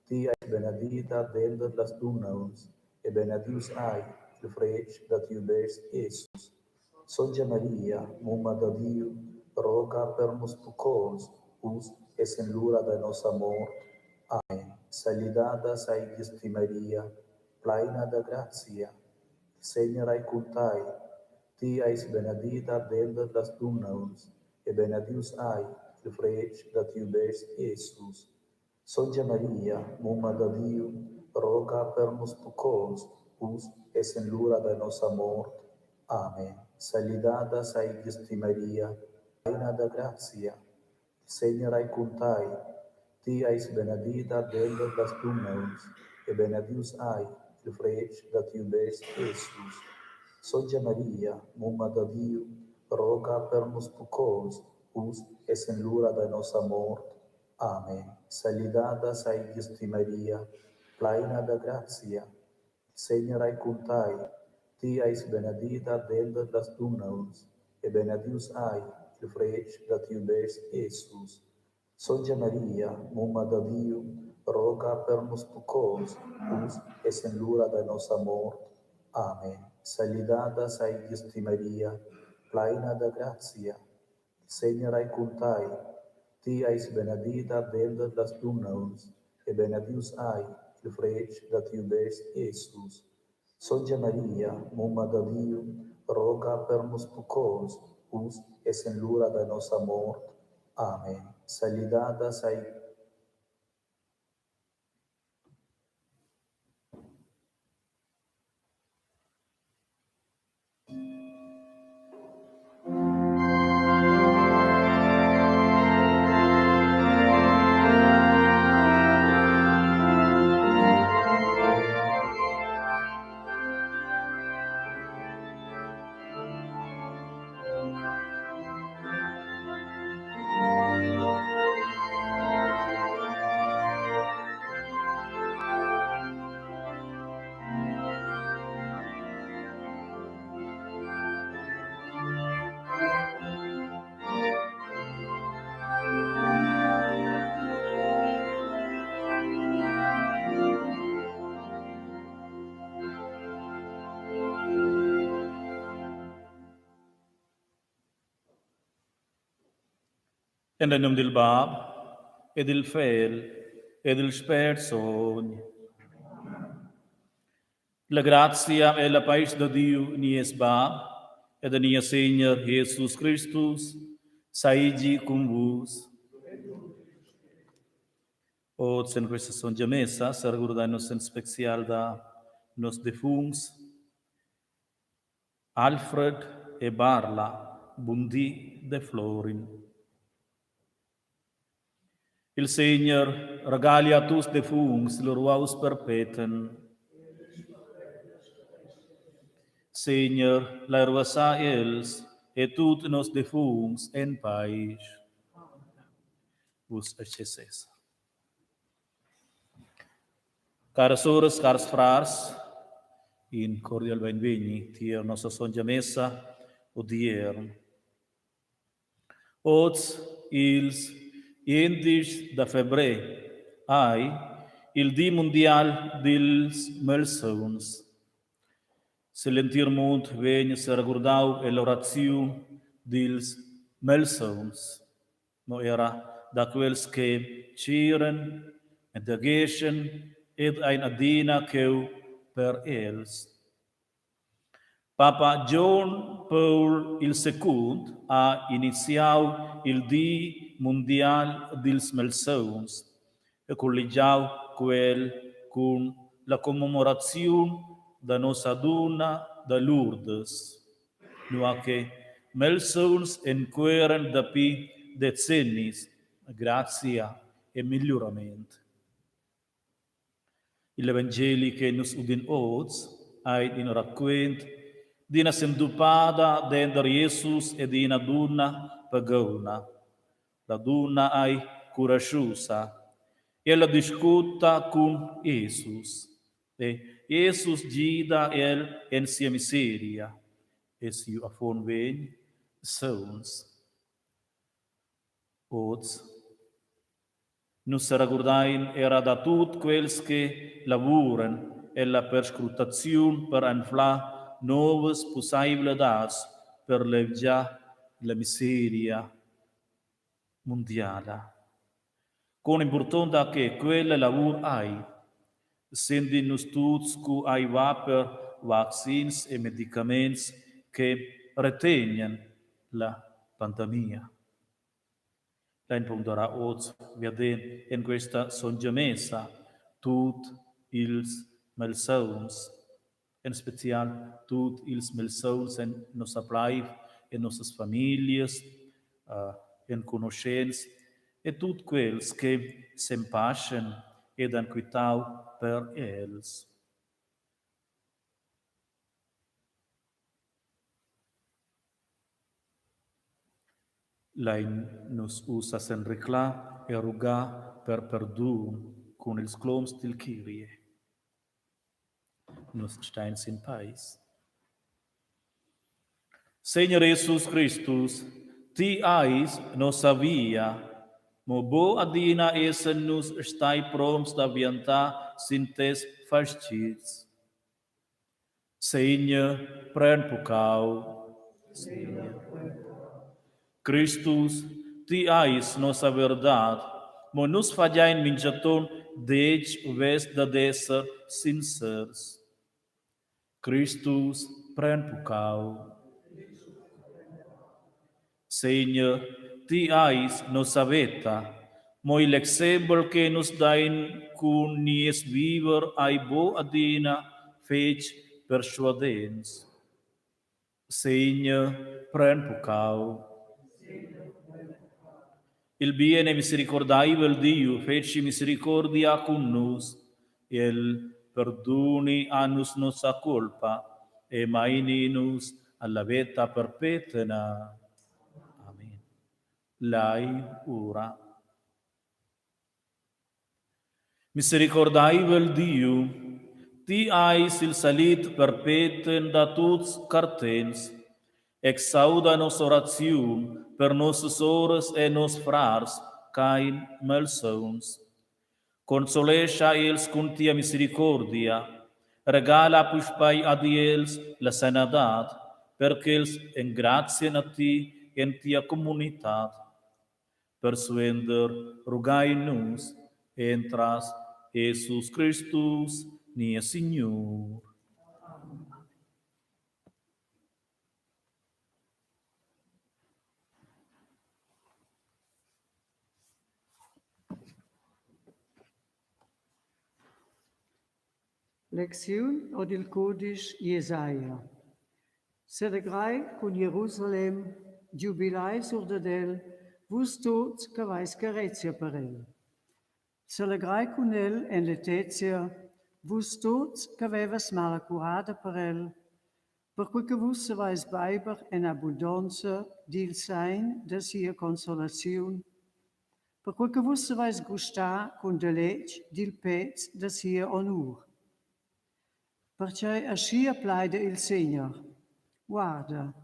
Ti eis benedida denter las dunnauns, e benedius ei il fretg da tiu best Jesus. Sontga Maria, mumma da Diu, roga per nus pucconts, uss e sin l'ura da nossa mort. Amen. Salidada seigies ti Maria, pleina da grazia. Il Segner ei cun tei. Ti eis benedida denter las dunnauns, e benedius ei il fretg da tiu best Jesus. Sontga Maria, mumma da Diu, roga per nus pucconts, uss e sin l'ura da nossa mort. Amen. Salidada seigies ti Maria, pleina da grazia. Il Segner ei cun tei. Ti eis benedida denter las dunnauns, e benedius ei il fretg da tiu best Jesus. Sontga Maria, mumma da Diu, roga per nus pucconts, uss e sin l'ura da nossa mort. Amen. Salidada seigies ti Maria, pleina da grazia. Il Segner ei cun tei. Ti eis benedida denter las dunnauns, e benedius ei il fretg da tiu best Jesus. Sontga Maria, mumma da Diu, roga per nus pucconts, uss e sin l'ura da nossa mort. Amen. Salidada seigies ti Maria, pleina da grazia. Il Segner ei cun tei. Ti eis benedida denter las dunnauns, e benedius ei il fretg da tiu best Jesus. Sontga Maria, mumma da Diu, roga per nus pucconts, uss e sin l'ura da nossa mort. Amen. Salidada sei En il num dil Bab e dil Fegl e dil Spert Sogn. La grazia e la paisch da Diu nies Bab e da nies Segner Jesus Cristus seigi cun vus. Oz en questa sontga messa seregurdein nus en special da nos defuncts Alfred e Barla Bundi de Florin. Il Segner regali a tuts defuncts il ruaus perpeten. Segner, lai ruassar els e tut nos defuncts en paisch. Vus accessesa. Caras soras, cars frars, in cordial beinvegni tier nossa sontga messa odiern. Oz, ils 11 da febrer, ei il di mundial dils malsauns. Sigl entir mund vegn seregurdau ell'oraziun dils malsauns. mo era da quels che tgiran ed ageschan ed ein adina cheu per els. Papa Gion Paul il secund ha iniziau il di mundial dils malsauns e colligiau quel cun la commemoraziun da Nossadunna da Lourdes. nua che malsauns enqueran dapi decennis grazia e migliurament. Igl evangeli che nus udin oz ei in raquent d'ina sentupada denter Jesus ed ina dunna pagauna. La dunna ei curaschusa. Ella discuta cun Jesus. E Jesus gida el en sia miseria e siu affon vegn sauns. Oz. Nus seregurdein era da tut quels che lavuran ella perscrutaziun per anflar novas pusseivladads per levgiar la miseria mundiala. Con impurtonta che quella lavur ei, sentin nus tuts cu ei va per vaccins e medicaments che retegnan la pandemia. Lein ponderar oz viaden en questa sontga messa tut ils malsauns, en special tut ils malsauns en nossa pleiv, en nossas famiglias, enconuschents e tut quels che s'empaschen ed han quitau per els. Lein nus ussa s'enriclar e rugar per perdun cun ils cloms dil Kyrie. Nus stein sin peis. Segner Jesus Cristus, ti eis nossa via, mo buc adina essen nus stai promts da viantar sin tes fastitgs. Segner, pren puccau. Segner, Cristus, ti eis nossa verdad, mo nus fagein mintgaton detg vess dad esser sincers. Cristus, pren puccau. Segner, ti eis nossa veta, mo igl exempel che nus dein cun nies viver ei buc adina fetg perschuadents. Segner, pren puccau. Il bien e misericordaivel Diu fetschi misericordia cun nus, el perduni a nus nossa culpa e meini nus alla veta perpetna. Amen. Lai ura. Misericordaivel Diu, ti eis il salit perpeten da tuts cartents. Exauda nossa oraziun per nossas soras e nos frars ch'ein malsauns. Consolescha els cun tia misericordia, regala puspei ad els la sanadad, per ch'els engrazien a ti en tia communitad. Persuenter rugain nus entras Jesus Cristus, nies Signur. Lecziun ord il cudisch Jesaja. Selegrai cun Jerusalem, giubilai sur dad el, vus tuts che veis carezia per el. Selegrai cun el en letezia, vus tuts che vevas mala curada per el, perquei che vus saveis beiber en abundonza dil sein da sia consolaziun, perquei che vus saveis gustar cun deletg dil pez da sia honur. Pertgei aschia plaida il Segner: Guarda,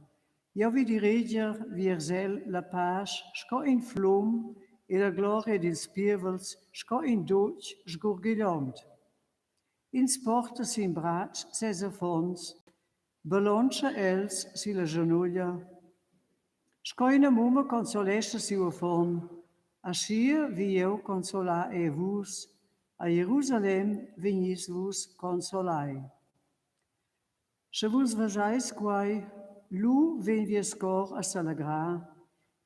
jeu vi direger viers el la pasch sco in flum e la gloria dils pievels sco in dutg sgurghigliont. Ins porta sin bratsch ses affons, ballontscha els silla schanuglia. Sco ina mumma consolescha siu affon, aschia vi jeu consolar era vus, a Jerusalem vegnis vus consolai. Sche vus veseis quei, lu vegn vies cor a selegrar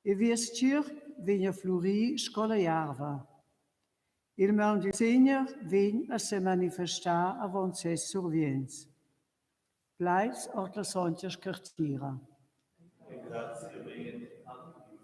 e vies tgierp vegn a flurir sco la jarva. Il maun dil Segner vegn a semanifestar avon ses survients. Plaids ord la sontga scartira. Engraziament a Diu.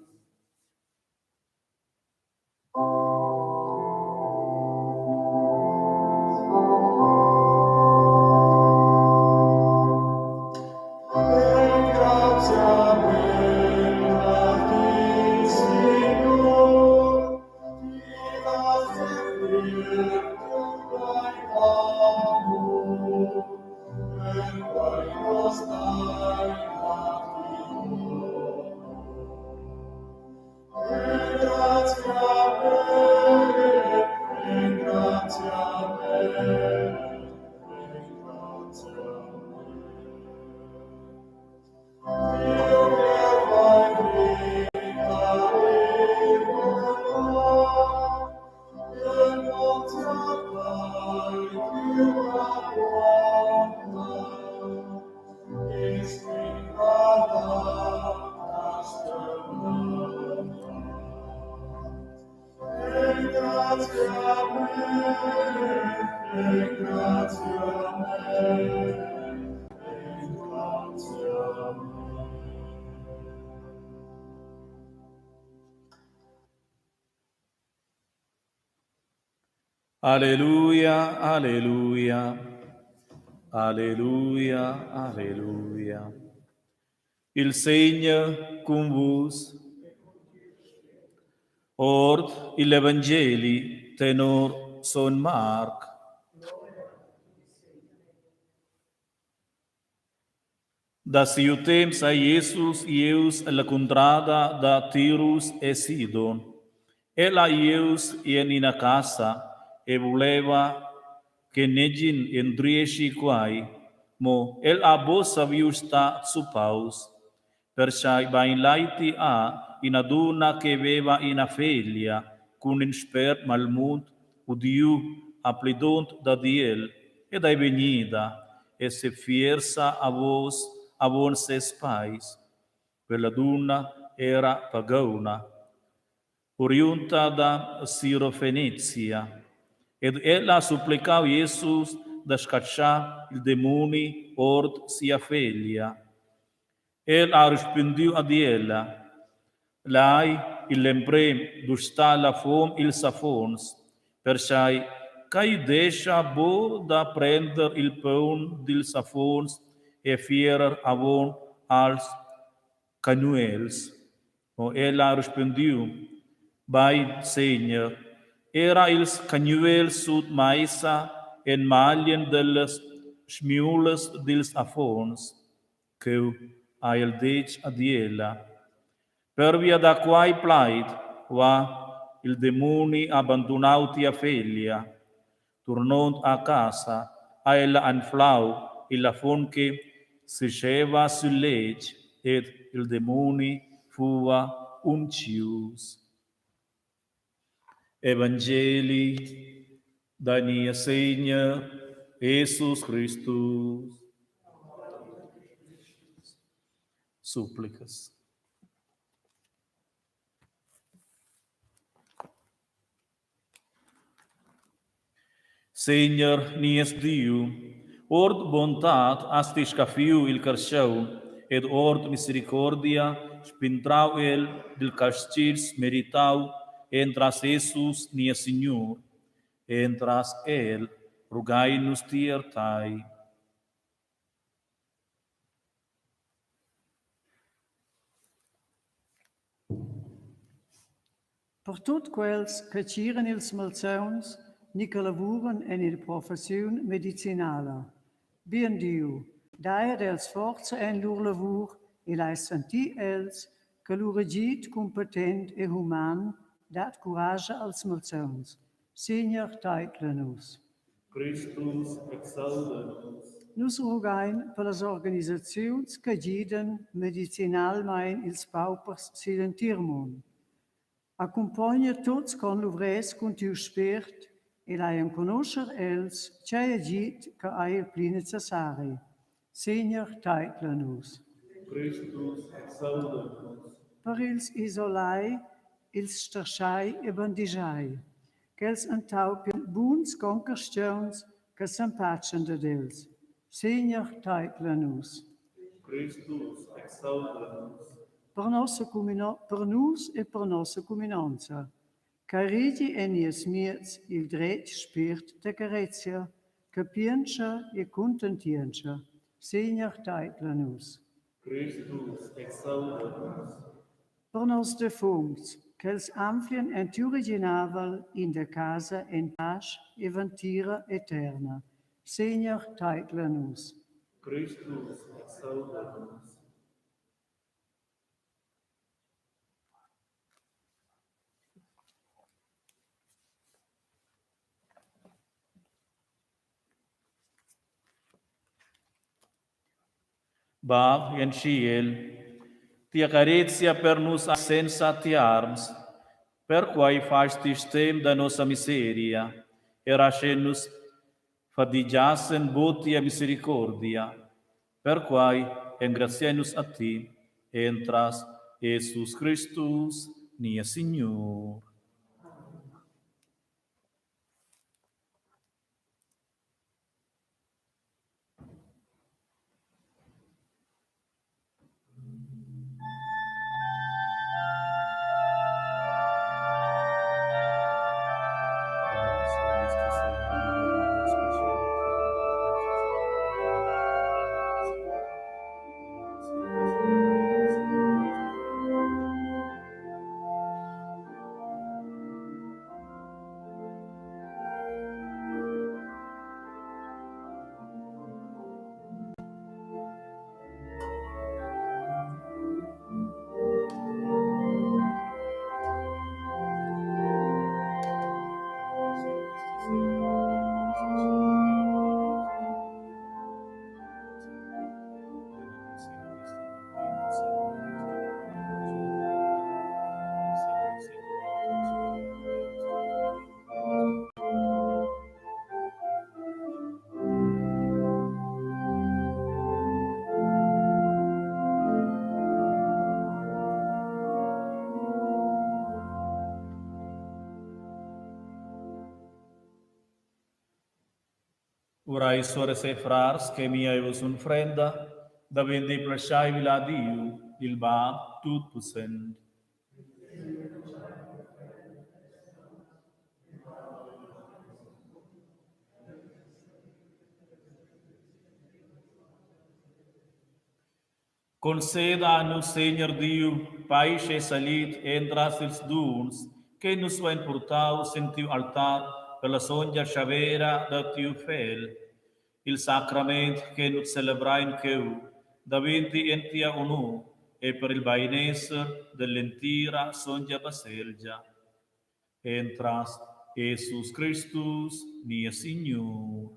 Alleluia, alleluia, alleluia, alleluia. Il Segner cun vus. Ord il Evangeli tenor son Marc. Da siu temps ei Jesus ius ella cuntrada da Tirus e Sidon. El ei ius en ina casa e vuleva che negin endrieschi quei, mo el ha buc saviu star zuppaus. Pertgei beinlaiti ha ina dunna che veva ina feglia cun in spért malmund udiu a plidond dad el ed ei vegnida e sefiersa avos avon ses peis. Quella dunna era pagauna, oriunda da Sirofenezia, ed ella ha supplicau Jesus da scatschar il demuni ord sia feglia. El ha respundiu ad ella: Lai igl emprem dustar la fom ils affons, pertgei ch'ei descha buc da prender il paun dils affons e fierer avon als canuels. Mo ella ha respundiu: Bein, Segner, era ils cagnuels sut meisa en maglien dallas smiulas dils affons. Cheu ha el detg ad ella: Pervia da quei plaid va il demuni ha bandunau tia feglia. Turnond a casa ha ella anflau igl affon che seseva sil letg ed il demuni fuva unschius. Evangeli da Niessegner Jesus Cristus. Supplicas. Segner nies Diu, ord buontad has ti scaffiu il carstgaun ed ord misericordia spindrau el dil castils meritau entras Jesus nies Signur. Entras el rugain nus tier tei. Per tut quels che tgiran ils malsauns ni che lavuran en ina professiun medicinala. Bien Diu, dai ad els forza en lur lavur e lai sentir els che lur agid cumpetent e human dat curascha als malsauns. Segner, teidla nus. Cristus exauda nus. Nus rugain per las organisaziuns che gidan medicinalmain ils paupers sigl entir mund. Accumpogna tuts conluvrers cun tiu spiert e lai enconuscher els tgei agid che ei il pli necessari. Segner, teidla nus. Cristus exauda nus. Per ils isolai, ils starschai e bandigiai, ch'els entaupien buns concarstgauns che s'empatschan dad els. Segner, teidla nus. Cristus exauda nus. Per, nossa per nus e per nossa cuminonza. Che regi en nies miez il dretg spirt da carezia, capientscha e cuntentientscha. Segner, teidla nus. Cristus exauda nus. Per nos defuncts, ch'els anflien en tiu reginavel in da casa en pasch e ventira eterna. Segner, teidla nus. Cristus exauda nus. Bab en tschiel, tia carezia per nus ei senza tiarms. Perquei fas ti stem da nossa miseria, era sche nus fadigiassen buc tia misericordia. Perquei engraziein nus a ti entras Jesus Cristus, nies Signur. Urai soras e frars che mia e vos unfrenda davendi plascheivla a Diu, il Bab tutpussent. Conceda a nus, Segner Diu, paisch e salit entras ils duns che nus vein purtau sin tiu altar per la sontga tschavera da tiu Fegl. Il sacrament che nus celebrein cheu daventi en tia honur e per il beinesser dell'entira sontga baselgia. Entras Jesus Cristus, nies Signur.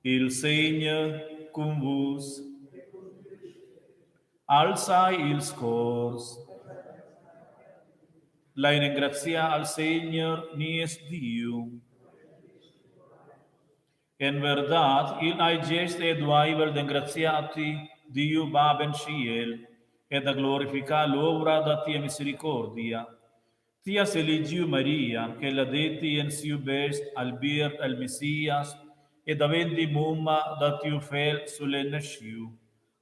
Il Segner cun vus. Alzai ils cors. Lein engraziar al Segner nies Diu. En verdad, igl ei gest e dueivel d'engraziar a ti, Diu Bab en tschiel, e da glorificar l'ovra da tia misericordia. Ti has eligiu Maria, ch'ella detti en siu best albiert al Messias e daventi mumma da tiu fegl sulet naschiu.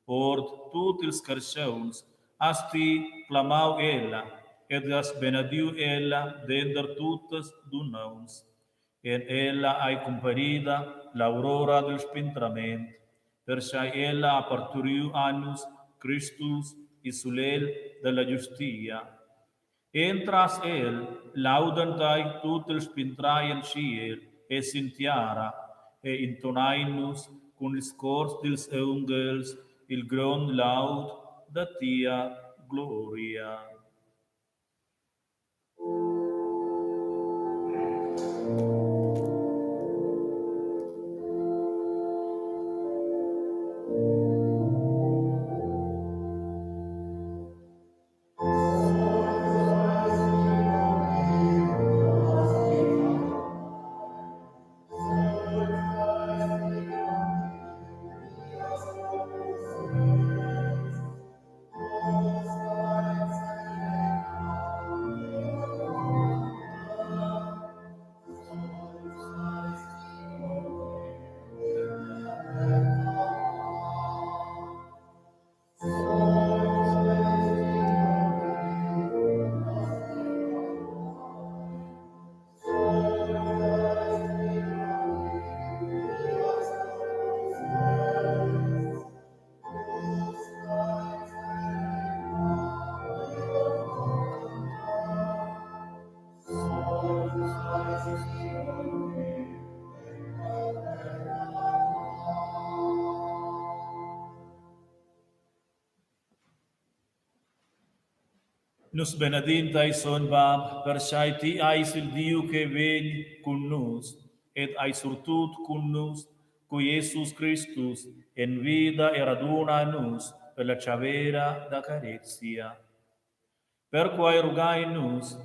Ord tut ils carschauns has ti clamau ella ed has benediu ella denter tuttas dunnauns. En ella ei cumparida l'aurora dil spindrament, pertgei ella ha parturiu a nus Cristus, il sulegl dalla giustia. Entras el laudan tei tut ils spindrai en tschiel e sin tiara e intonein nus cun ils cors dils aunghels il grond laud da tia gloria. Nus benedin tei, sogn Bab, pertgei ti eis il Diu che vegn cun nus ed ei surtut cun nus. cu Jesus Cristus envida e raduna a nus per la tschavera da carezia. Perquai rugain nus,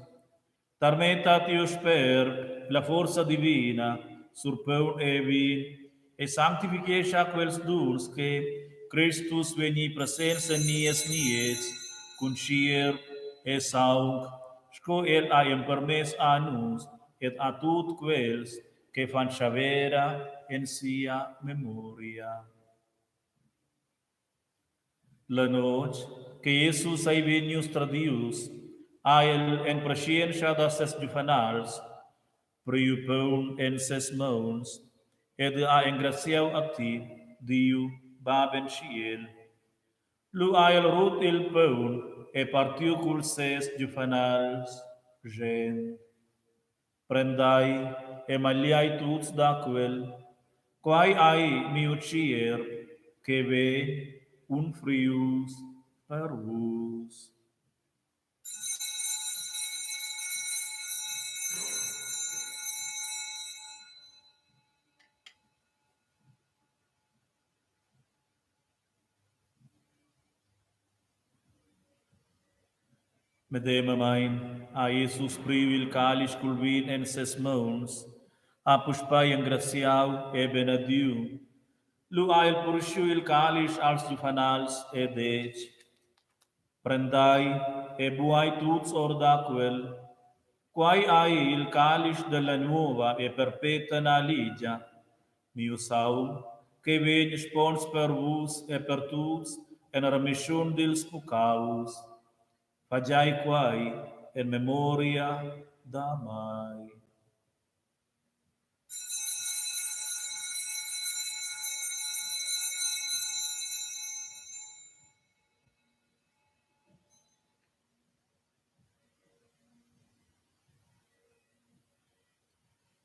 tarmetta tiu Spert la forza divina sur paun e vin e sanctifichescha quels duns che Cristus vegni presents en nies miez cun tschierv e saung, sco el ha empermess a nus ed a tut quels che fan tschavera en sia memoria. La notg che Jesus ei vegnius tradius, ha el en preschientscha da ses giuvenals priu paun en ses mauns ed ha engraziau a ti, Diu, Bab en tschiel. Lu ha el rut il paun e partiu culs ses giuvenals, schend: Prendai e magliai tuts da quel. Quai ei miu tgierp che vegn unfrius per vus. Medemamein ha Jesus priu il calisch cul vin en ses mauns, ha puspei engraziau e benediu. Lu ha el purschiu il calisch als giuvenals e detg: Prendai e buai tuts or da quel. Quai ei il calisch dalla nova e perpetna ligia. Miu saung che vegn spons per vus e per tuts en remischun dils puccaus. Fagiai quai en memoria da mei.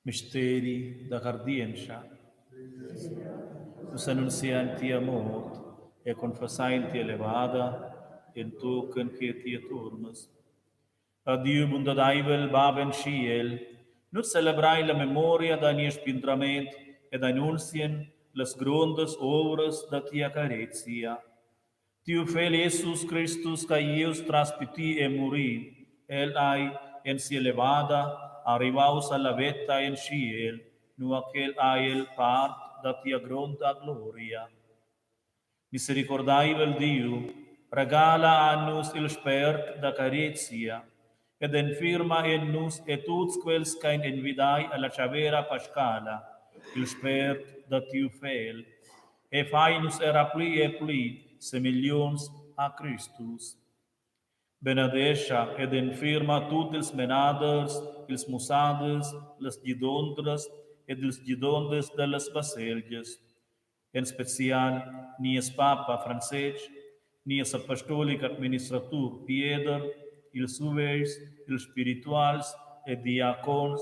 Misteri da cardientscha. Nus annunziain tia mort e confessain tia levada entochen che ti tuornas. A Diu bundadaivel Bab en tschiel, nus celebrain la memoria da nies spindrament ed annunzien las grondas ovras da tia carezia. Tiu Fegl Jesus Cristus ch'ei ius tras pitir e murir, el ei en sia levada arrivaus alla veta en tschiel, nua ch'el ha el part da tia gronda gloria. Misericordaivel Diu, regala a nus il spert da carezia ed enfirma en nus e tuts quels ch'ein envidai alla tschavera pascala il spert da tiu Fegl e fai nus era pli e pli semeglions a Cristus. Benedescha ed enfirma tut ils menaders, ils mussaders, las gidontras ed ils gidonders dallas baselgias, en special nies papa Francestg, nies apostolic administratur Pieder, ils uvestgs, ils spirituals e diacons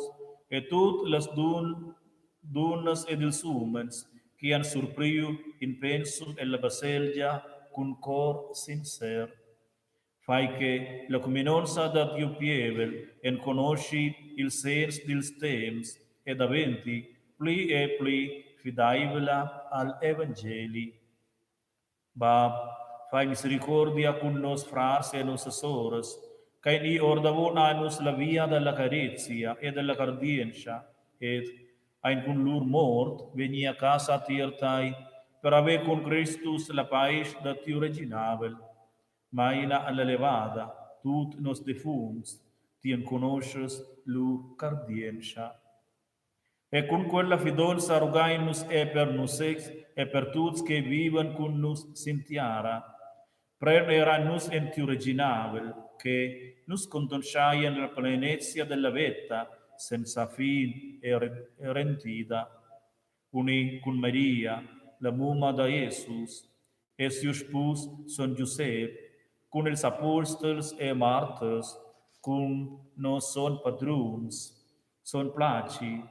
e tut las dun dunnas ed ils umens che han surpriu in pensum ella baselgia cun cor sincer. Fai che la cuminonza da Diu pievel enconoschi ils segns dils temps e daventi pli e pli fideivla al evangeli. Bab, fai misericordia cun nos frars e nossas soras, ch'ein i ordavon a nus la via dalla carezia e dalla cardientscha ed ein cun lur mort vegni a casa tier tei per haver cun Cristus la paisch da tiu reginavel. Maina alla levada tut nos defuncts, ti enconoschas lur cardientscha. E cun quella fidonza rugain nus er per nus sezs e per tuts che vivan cun nus sin tiara. Pren era nus en tiu reginavel, che nus contonscheien la plenezia della veta senza fin e rentida. Uni cun Maria, la mumma da Jesus, e siu spus sogn Giusep, cun ils apostels e marters, cun nos sogn padruns, sogn Placi,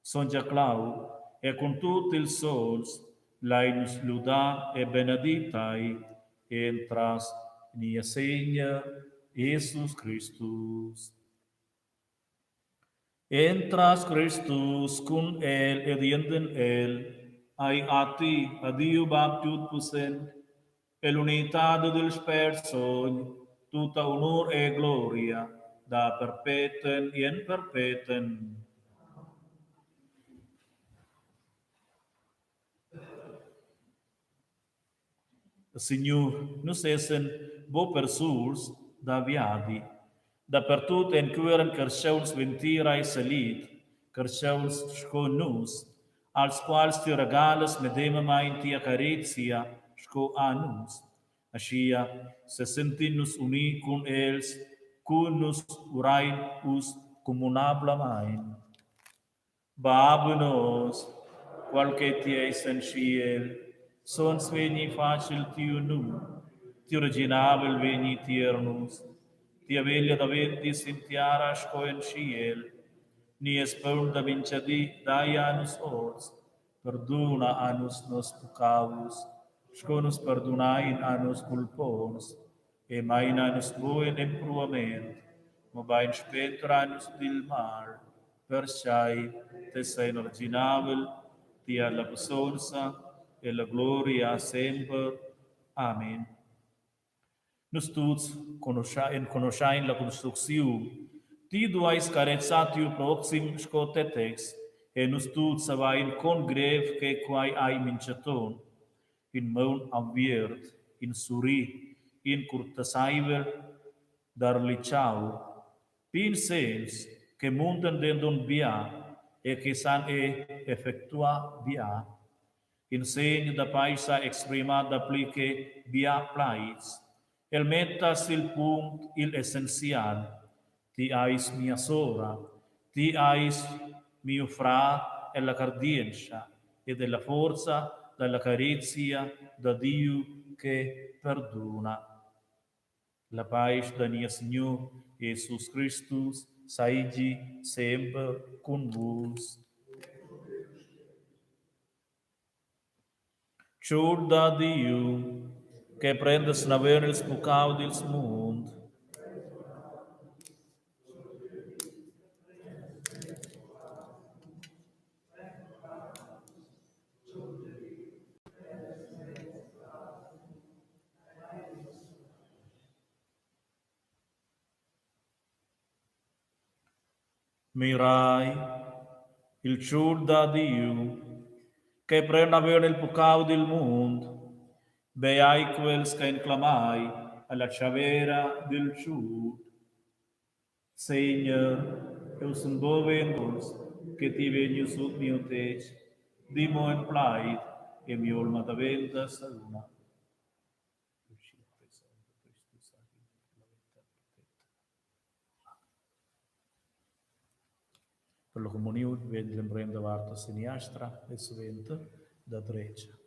sogn Giaclau e cun tut ils sogns lein nus ludar e benedir tei entras Niessegner Jesus Cristus. Entras Cristus cun el ed enten el. Ei a ti, a Diu Bab tutpussent, ell'unitad dil Spert Sogn, tutta honur e gloria da perpeten en perpeten. Signur, nus essen buc persuls da viadi. Dapertut encueran carstgauns ventira e salid, carstgauns sco nus, als quals ti regalas medemamein tia carezia sco a nus. Aschia sesentin nus uni cun els, cu nus urein uss communablamein. Bab nos, qual che ti eis en tschiel, sogns vegni fatg il tiu num, tiu reginavel vegni tier nus, tia veglia daventi sin tiara sco en tschiel. Nies paun da mintgadi dai a nus oz, perduna a nus nos puccaus, sco nus perdunain a nos culponts, e meina nus buc en empruament, mobein spendra nus dil mal, pertgei tes ein reginavel, tia la pussonza e la gloria semper. Amen. Nus tuts enconuschein la construcziun. Ti dueis carezar tiu proxim sco tetez, e nus tuts savein con grev che quei ei mintgaton. In maun aviert, in surrir, in curteseivel darlitschau, pigns segns che muntan denton bia e che san era effectuar bia. In segn da paisa exprima dapli che bia plaids. El metta sil punct igl essenzial. Ti eis mia sora, ti eis miu frar ella cardientscha ed ella forza dalla carezia da Diu che perduna. La paisch da nies Signur Jesus Cristus seigi semper cun vus. Tschur da Diu che prendas naven ils puccau dils mund. Mirai, il tschur da Diu, che pren naven il puccau dil mund, beai quels ch'ein clamai alla tschavera dil tschur. Segner, jeu sun buc vegnius che ti vegnies sut miu tetg, di mo in plaid e mi'olma daventa sauna. Per la communiun vegn l'emprem da vart seniastra e suenter da dretga.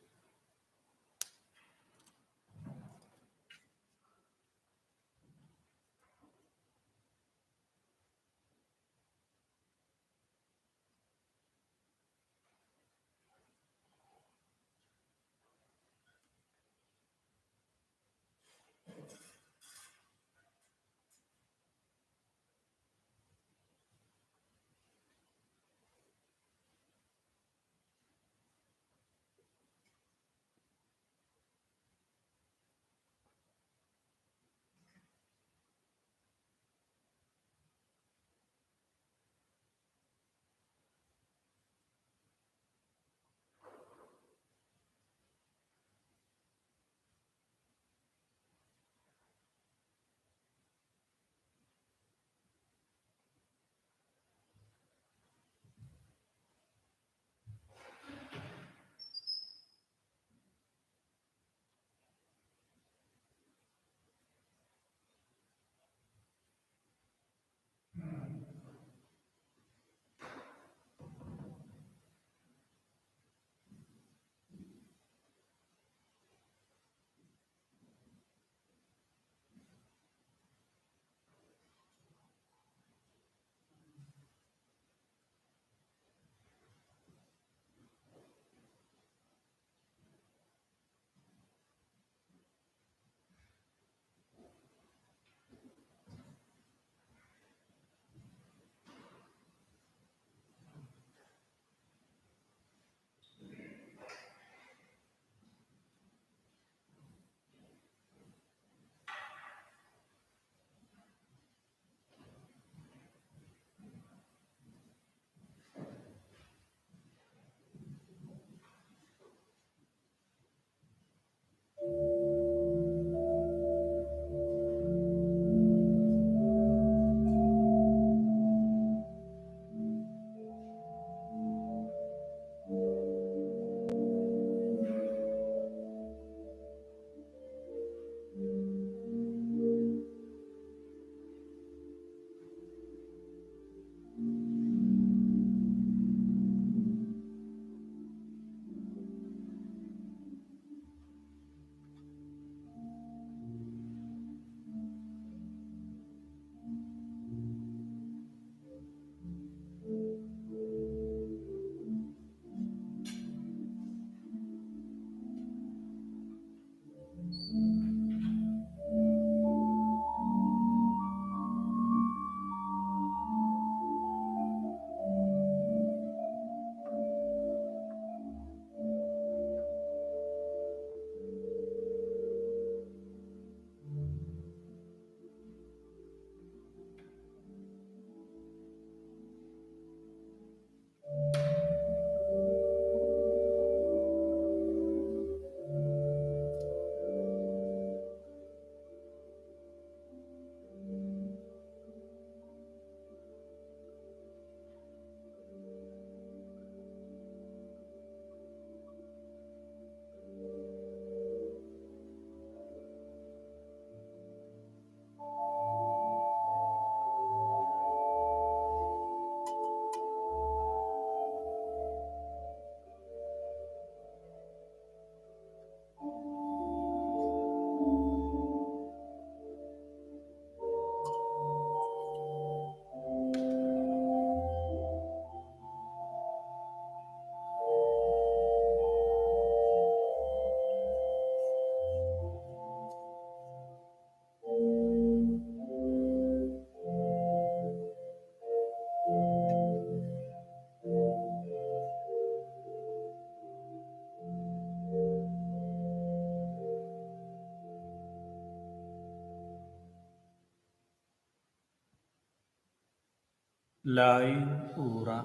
Lein ura.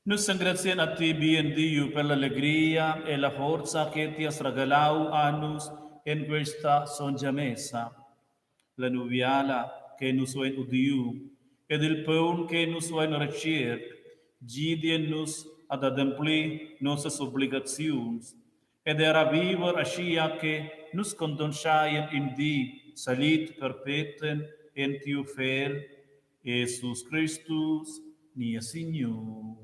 Nus engraziein a ti, bien Diu, per la legria e la forza che ti has regalau a nus en questa sontga messa. La nuviala che nus vein udiu ed il paun che nus vein retschiert gidien nus ad ademplir nossas obligaziuns ed era viver aschia che nus contonscheien in di salit perpeten en tiu Fegl, Jesus Cristus, nies Signur.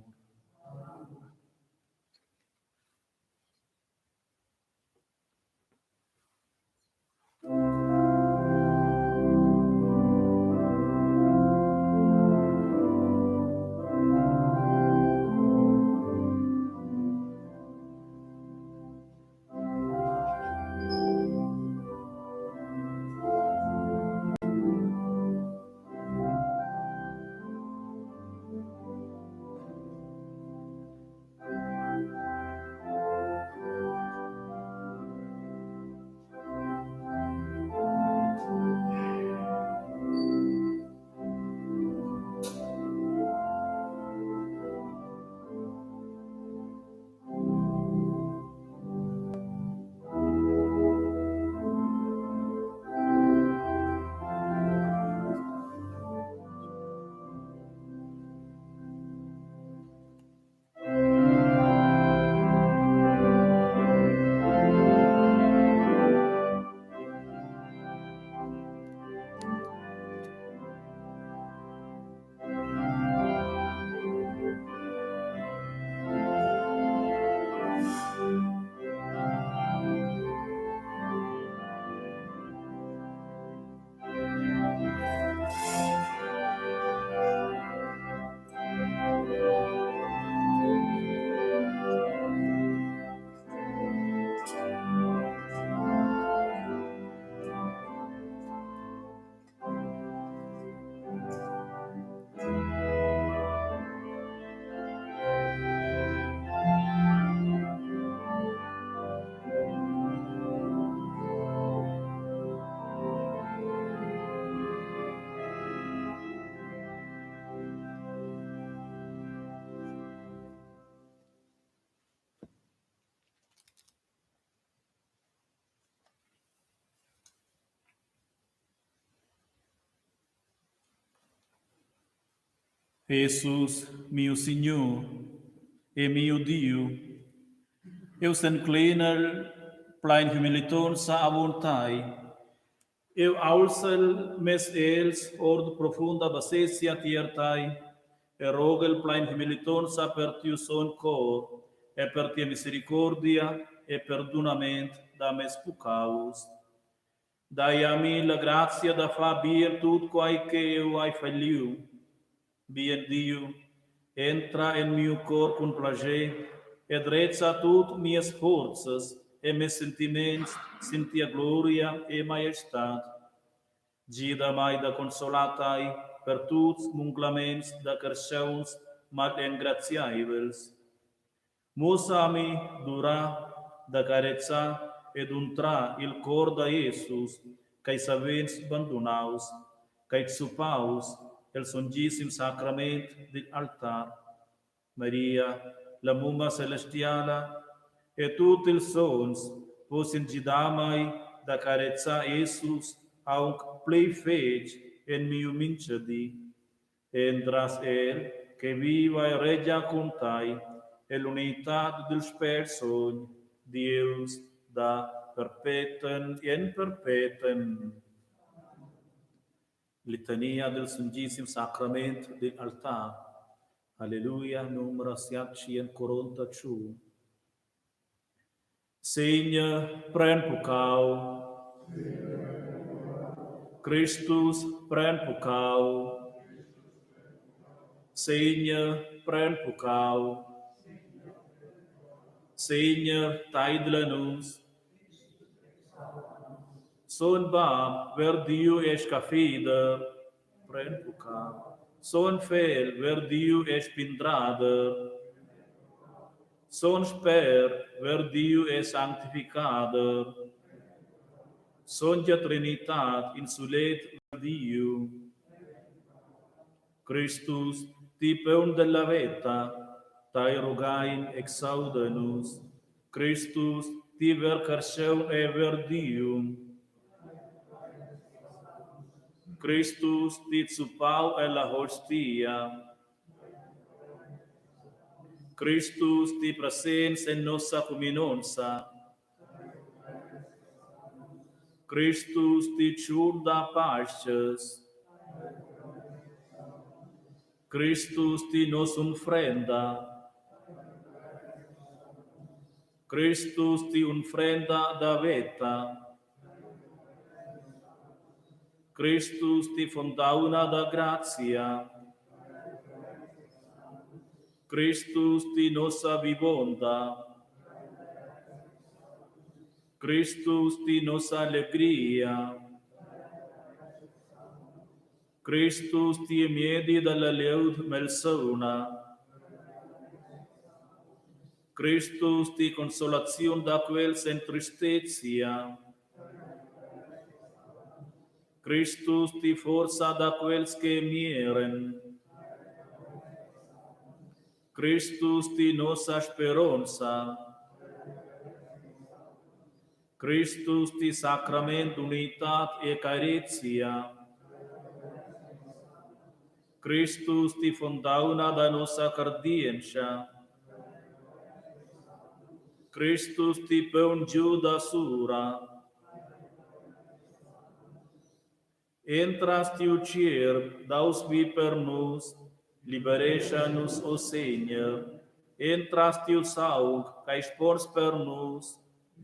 Jesus, miu Signur e miu Diu, eu s'enclinel plein humilitonza avon tai. Eu aulzel mes els ord profunda basezia tier tai e rogel plein humilitonza per tiu sogn cor e per tia misericordia e perdunament da mes puccaus. Dai a mi la grazia da far bien tut quai che jeu hai falliu. Bien Diu, entra en miu cor cun plascher e drezza tut mias forzas e mes sentiments sin tia gloria e maiestad. Gida mei da consolar tei per tuts munglaments da carstgauns malengraziaivels. Muossa a mi d'urar, da carezzar ed untrar il cor da Jesus ch'ei savens bandunaus, ch'ei zuppaus el sontgissim sacrament digl altar. Maria, la mumma celestiala e tut ils sogns possien gidar mei da carezzar Jesus aunc pli fetg en miu mintgadi. Entras el che viva e regia cun tai ell'unitad dil Spert Sogn, Dieus da perpeten en perpeten. Litania del Sontgissim Sacrament digl altar. Alleluia, numero 745. Segner, pren puccau. Cristus, pren puccau. Segner, pren puccau. Segner, teidla nus. Son Bab, ver Diu e scaffider, pren puccau. Son Fegl, ver Diu e spindrader. Son Spert, ver Diu e sanctificader. Sontga Trinitad, in sulet Diu. Cristus, ti peun della veta, tai rugain, exauda nus. Cristus, ti ver carscheun e ver Diu. Cristus, ti zuppau ella hostia. Cristus, ti presents en nossa cuminonza. Cristus, ti tschur da paschas. Cristus, ti noss'unfrenda. Cristus, ti unfrenda da veta. Cristus, ti fontauna da grazia. Cristus, ti nossa vivonda. Cristus, ti nossa allegria. Cristus, ti miedi dalla glieud malsauna. Cristus, ti consolaziun da quels en tristezia. Cristus, ti forza da quels che mieren. Cristus, ti nossa speronza. Cristus, ti sacrament d'unitad e carezia. Cristus, ti fontauna da nossa cardientscha. Cristus, ti peun giu da sura. Entras tiu tgierp daus vi per nus, liberescha nus, o Segner. Entras tiu saung, ch'ei spons per nus,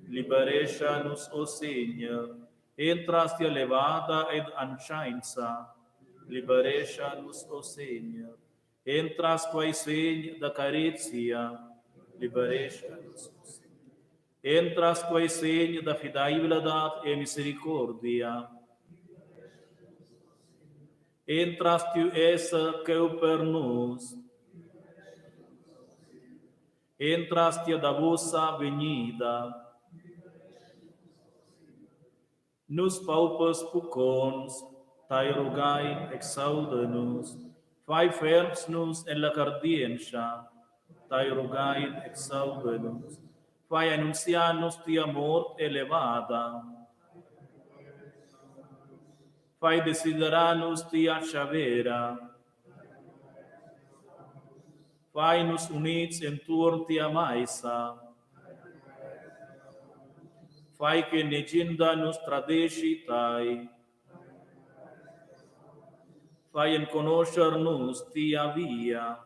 liberescha nus, o Segner. Entras tia levada ed antschainsa, liberescha nus, o Segner. Entras quei segn da carezia, liberescha nus, o Segner. Entras quei segn da fideivladad e misericordia. Entras tiu esser cheu per nus. Entras tia davosa vegnida. Nus paupers pucconts, tai rugain, exauda nus, fai ferms nus en la cardientscha, tai rugain, exauda nus, fai annunziar nus tia mort elevada. Fai desiderar nus tia tschavera. Fai nus units entuorn tia maisa. Fai che negin da nus tradeschi tai. Fai enconoscher nus tia via.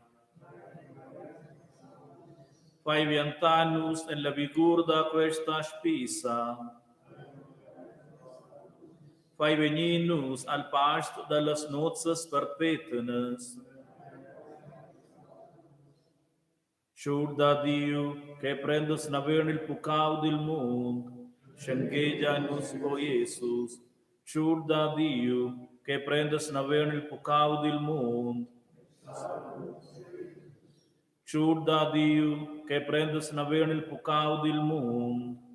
Fai viantar nus en la vigur da questa spisa. Fai vegnir nus al past dallas nozzas perpetnas. Schur da Diu che prendas naven il puccau dil mund, schenghegia nus, o Jesus. Schur da Diu che prendas naven il puccau dil mund. Schur da Diu che prendas naven il puccau dil mund.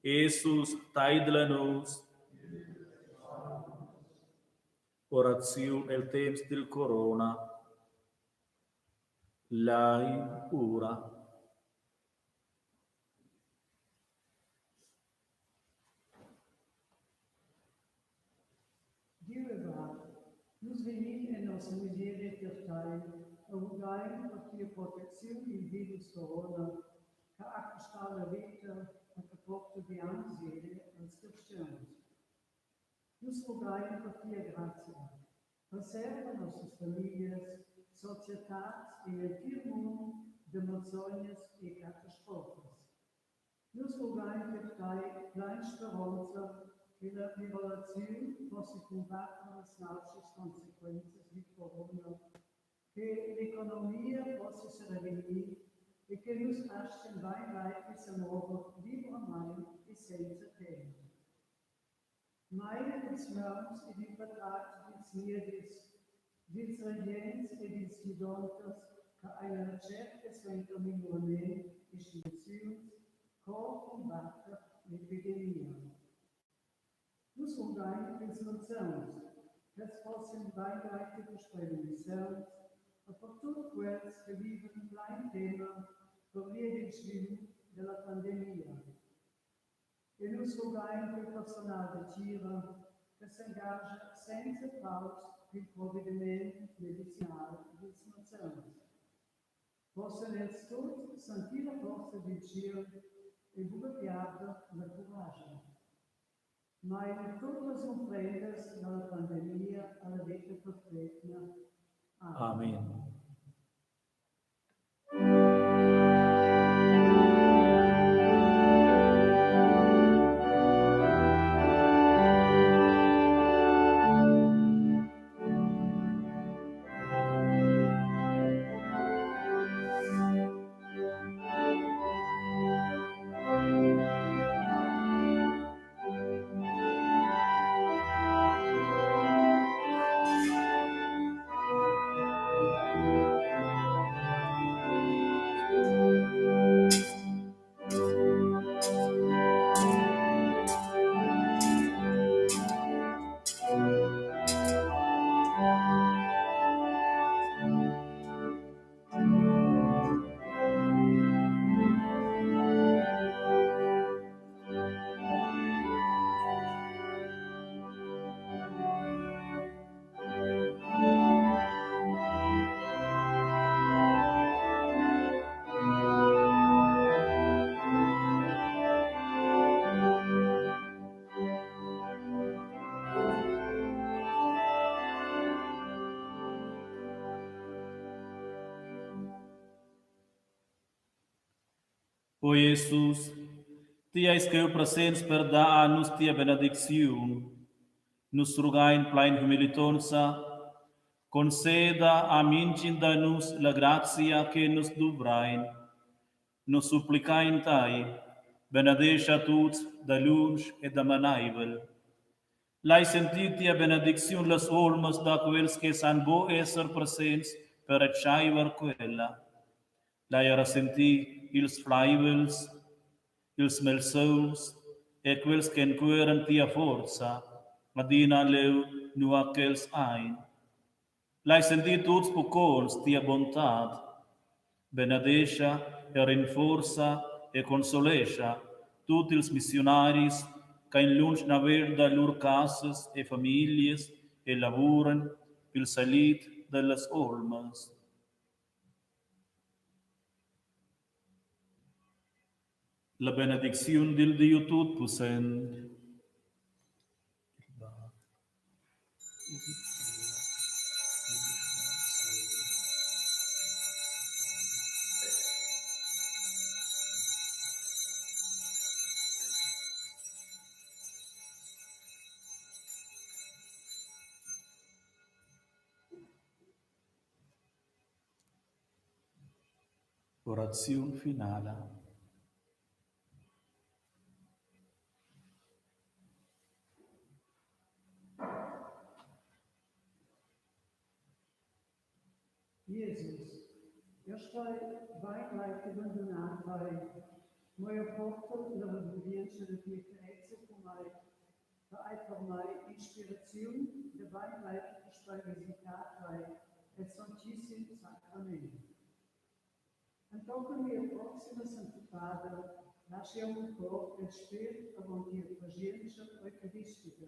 Jesus, taidla nus. Oraziun el temps dil corona. Lai ura. Diu e Bab, nus vegnin en nossa miseria tier tei e rugain per tia protecziun il virus corona che ha custau la veta e che porta bia miseria als carstgauns. Nus rugain per tia grazia. Preserva nossas famiglias, societads e l'entir mund da malsognas e catastrofas. Nus rugain per tai plein speronza che la virolaziun possi cumbatter las nauschas consequenzas dil corona, che l'economia possi serevegnir e che nus astgien beinbainvi semover libramein e senza tema. Meina ils mauns ed il patratg dils miedis, dils regents e dils gidonters che ein alla tscherca suenter migliurament e sligiaziuns co cumbatter epidemia. Nus rughein pils malsauns, ch'els possien beingleiti puspei vegnir sauns e per tut quels che vivan plein tema pervia dil svilup dalla pandemia. E nus rughein pil personal da tgira che s'engascha senza paus pil provediment medicinal dils malsauns. Possien els tuts sentir la forza dil tschiel e buca piarder la curascha. Mein tut las unfrendas dalla pandemia alla veta perpetna. Amen. Amen. O Jesus, ti eis cheu presents per dar a nus tia benedicziun. Nus rugain plein humilitonza, conceda a mintgin da nus la grazia che nus duvrein. Nus supplicain tai, benedescha tuts da lunsch e da maneivel. Lai sentir tia benedicziun las olmas da quels che san buc esser presents per retscheiver quella. Lai era sentir ils fleivels, ils malsauns e quels che encueran tia forza, adina leu nua ch'els ein. Lai sentir tuts pucconts tia buontad. Benedescha e rinforza e consolescha tut ils missiunaris ch'ein lunsch naven da lur casas e famiglias e lavuran pil salit dallas olmas. La benedicziun dil Diu tutpussent. Il Bab, il Figl Oraziun finala. Jesus, jeu stoi beingleiti bandunar tei, mo jeu portel la regurdientscha da tia carezia cun mei, che ei per mei inspiraziun da beingleiti puspei visitar tei el sontgissim sacrament. Entochen mia proxima sentupada lasch jeu miu cor el spért avon tia preschientscha eucaristica.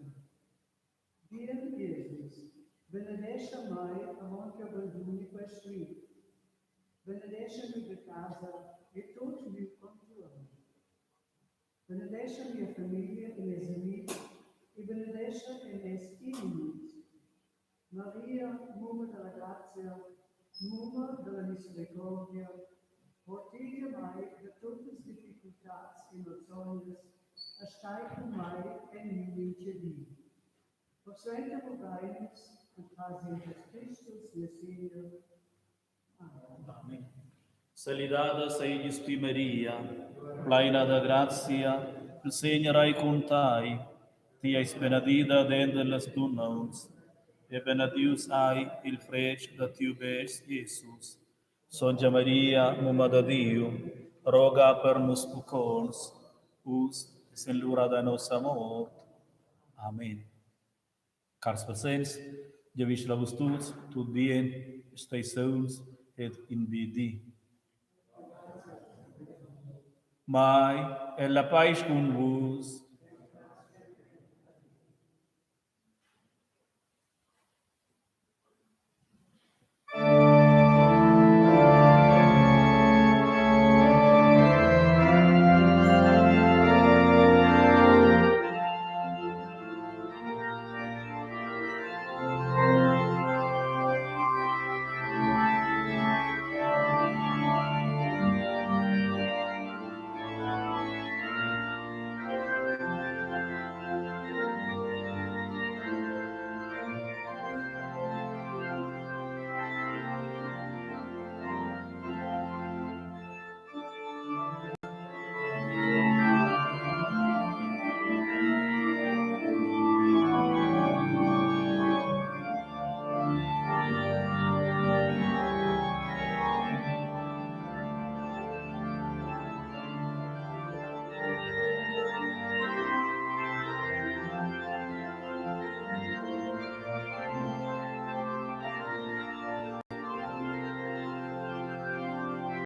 Bien Jesus, benedescha mei avon ch'jeu banduni quest liug. Benedescha miu da casa e tut miu contuorn. Benedescha mia famiglia e mes amitgs e benedescha er mes inimitgs. Maria, mumma dalla grazia, mumma dalla misericordia, protegia mei da tuttas difficultads e malsognas e stai cun mei en miu mintgadi. Persuenter rughein nus entras Jesus Cristus, nies Segner. Amen. Amen. Salidada seigies ti Maria, pleina da grazia, il Segner ei cun tei. Ti eis benedida denter las dunnauns, e benedius ei il fretg da tiu best, Jesus. Sontga Maria, mumma da Diu, roga per nus pucconts, uss e sen l'ura da nossa mort. Amen. Cars presents, giavischel a vus tuts tut bien, stei sauns ed in bi di. Mai è la paisch cun vus.